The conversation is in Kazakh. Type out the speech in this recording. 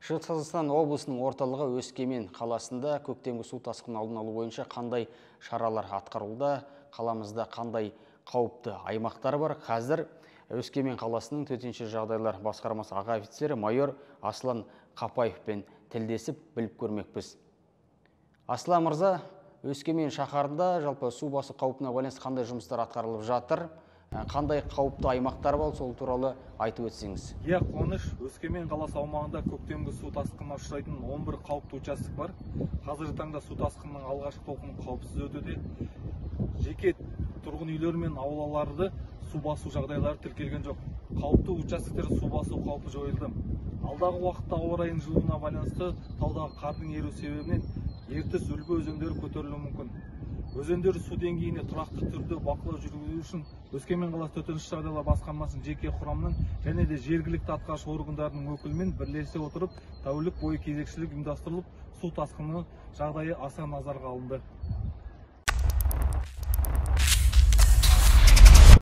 Шығыс Қазақстан облысының орталығы Өскемен қаласында көктемгі су тасқынын алдын алу бойынша қандай шаралар атқарылуда, қаламызда қандай қауіпті аймақтар бар? Қазір Өскемен қаласының төтенше жағдайлар басқармасы аға офицері майор Аслан Қапаевпен тілдесіп біліп көрмекпіз. Аслан мырза, Өскемен шаһарында жалпы су басу қаупіне байланысты қандай жұмыстар атқарылып жатыр? Қандай қауіпті аймақтар бар, сол туралы айтып өтсеңіз. Иә, Қуаныш, Өскемен қаласы аумағында көктемгі су тасқынына ұшырайтын 11 қауіпті участок бар. Қазіргі таңда су тасқынының алғашқы толқыны қауіпсіз өтуде. Жеке тұрғын үйлер мен аулаларды су басу жағдайлары тіркелген жоқ. Қауіпті участоктер су басу қаупі жойылды. Алдағы уақытта ауа райының жылуына байланысты таудағы қардың еру себебінен Ертіс, Үлбі өзендері көтерілуі мүмкін. Өзендер су деңгейіне тұрақты түрде бақылау жүргізу үшін Өскемен қаласы төтенше жағдайлар басқармасының жеке құрамының және де жергілікті атқарушы органдарының өкілімен бірлесе отырып, тәулік бойы кезекшілік ұйымдастырылып, су тасқыны жағдайы аса назарға алынды.